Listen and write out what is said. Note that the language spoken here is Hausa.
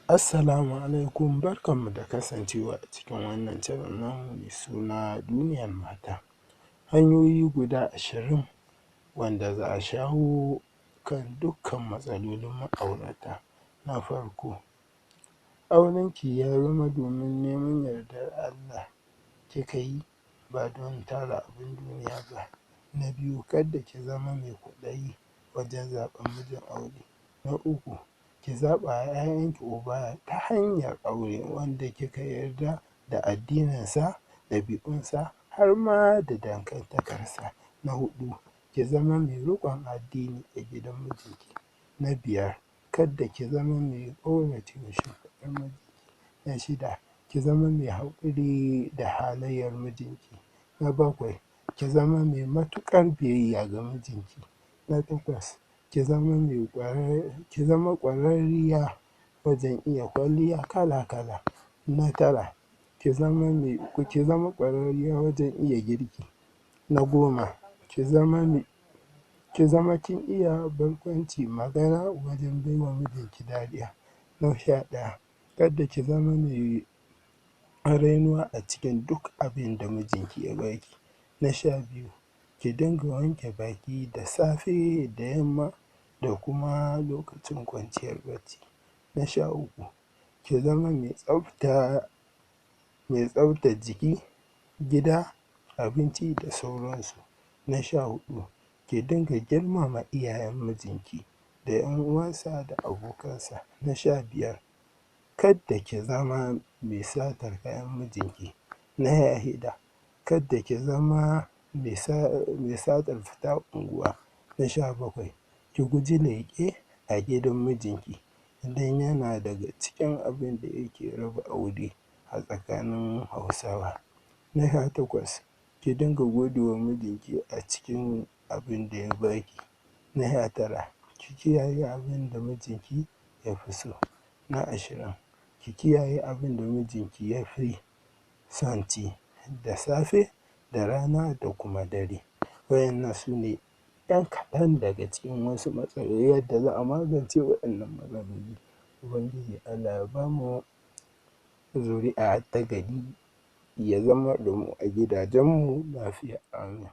Assalamu alaikum, barkanmu da kasancewa a cikin wannan channel namu mai suna duniyar mata. Hanyoyi guda 20 wanda za a shawo kan dukkan matsalolin ma'aurata. Na farko, aurenki ya zama domin neman yardar Allah kika yi ba don tara abin duniya ba. Na biyu, kada ki zama mai kwaɗayi wajen zaɓen mijin aure. Na uku, ki zaɓa wa ‘ya'yanki uba ta hanyar aure wanda kika yarda da addininsa, ɗabi'unsa har ma da dangantakarsa. Na huɗu, ki zama mai riƙon addini a gidan mijinki. Na biyar, kada ki zama mai ƙaurace wa shimfiɗar mijinki. Na shida, ki zama mai haƙuri da halayyar mijinki. Na bakwai, ki zama mai matuƙar biyayya ga mijinki. Na takwas, ki zama ƙwararriya wajen iya kwalliya kala-kala. Na tara, ki zama ƙwararriya wajen iya girki. Na goma, ki zama kin iya barkwanci magana wajen baiwa mijinki dariya. Na 11, kada ki zama mai rainuwa a cikin duk abin da mijinki ya baki. Na 12, ki dinga wanke baki da safe da yamma da kuma lokacin kwanciyar bacci. Na 13, ki zama mai tsafta, mai tsaftar jiki, gida, abinci da sauransu. Na 14, ki dinga girmama iyayen mijinki da ‘yan uwansa da abokansa. Na 15, kadda ki zama mai satar kayan mijinki. Na 16, kadda ki zama mai satar fita unguwa. Na 17, ki guji leƙe a gidan mijinki don yana daga cikin abin da yake raba aure a tsakanin Hausawa. Na 18, ki dinga gode wa mijinki a cikin abin da ya baki. Na 19, ki kiyaye abin da mijinki ya fi so. Na 20, ki kiyaye abin da mijinki ya fi son ci da safe da rana da kuma dare. Waɗannan su ne ‘yan kaɗan daga cikin wasu matsaloli yadda za a magance waɗannan matsaloli. Ubangiji Allah ya ba mu zuri'a ta gari ya zaunar da mu a gidajenmu lafiya. Amin.